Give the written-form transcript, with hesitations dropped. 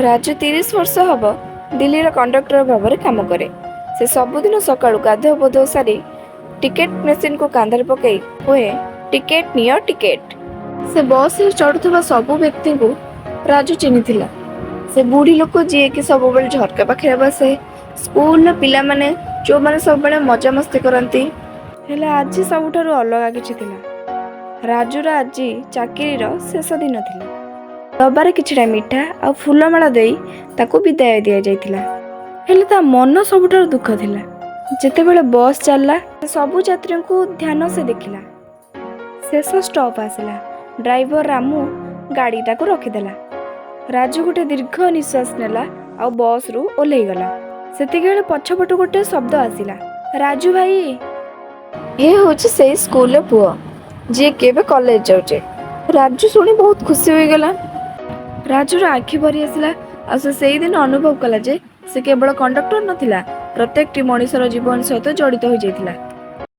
ରାଜୁ 30 ବର୍ଷ ହବ ଦିଲ୍ଲୀର କଣ୍ଡକ୍ଟର ଭାବରେ କାମ କରେ। ସେ ସବୁଦିନ ସକାଳୁ ଗାଧୁଆ ପାଧୁଆ ସାରି ଟିକେଟ ମେସିନକୁ କାନ୍ଧରେ ପକାଇ କୁହେ, "ଟିକେଟ ନିଅ, ଟିକେଟ।" ସେ ବସରେ ଚଢୁଥିବା ସବୁ ବ୍ୟକ୍ତିଙ୍କୁ ରାଜୁ ଚିହ୍ନିଥିଲା। ସେ ବୁଢୀ ଲୋକ ଯିଏକି ସବୁବେଳେ ଝରକା ପାଖରେ ବସେ, ସ୍କୁଲର ପିଲାମାନେ ଯୋଉମାନେ ସବୁବେଳେ ମଜାମସ୍ତି କରନ୍ତି। ହେଲେ ଆଜି ସବୁଠାରୁ ଅଲଗା କିଛି ଥିଲା। ରାଜୁର ଆଜି ଚାକିରିର ଶେଷ ଦିନ ଥିଲା। ଡବାରେ କିଛିଟା ମିଠା ଆଉ ଫୁଲମାଳ ଦେଇ ତାକୁ ବିଦାୟ ଦିଆଯାଇଥିଲା। ହେଲେ ତା ମନ ସବୁଠାରୁ ଦୁଃଖ ଥିଲା। ଯେତେବେଳେ ବସ୍ ଚାଲିଲା, ସବୁ ଯାତ୍ରୀଙ୍କୁ ଧ୍ୟାନ ସେ ଦେଖିଲା। ଶେଷ ଷ୍ଟପ୍ ଆସିଲା। ଡ୍ରାଇଭର ରାମୁ ଗାଡ଼ିଟାକୁ ରଖିଦେଲା। ରାଜୁ ଗୋଟେ ଦୀର୍ଘ ନିଶ୍ୱାସ ନେଲା ଆଉ ବସ୍ରୁ ଓହ୍ଲେଇଗଲା। ସେତିକିବେଳେ ପଛପଟୁ ଗୋଟେ ଶବ୍ଦ ଆସିଲା, "ରାଜୁ ଭାଇ!" ଏ ହେଉଛି ସେଇ ସ୍କୁଲର ପୁଅ, ଯିଏକି ଏବେ କଲେଜ ଯାଉଛି। ରାଜୁ ଶୁଣି ବହୁତ ଖୁସି ହୋଇଗଲା। ରାଜୁର ଆଖି ଭରି ଆସିଲା ଆଉ ସେ ସେଇଦିନ ଅନୁଭବ କଲା ଯେ ସେ କେବଳ କଣ୍ଡକ୍ଟର ନଥିଲା, ପ୍ରତ୍ୟେକଟି ମଣିଷର ଜୀବନ ସହିତ ଜଡ଼ିତ ହୋଇଯାଇଥିଲା।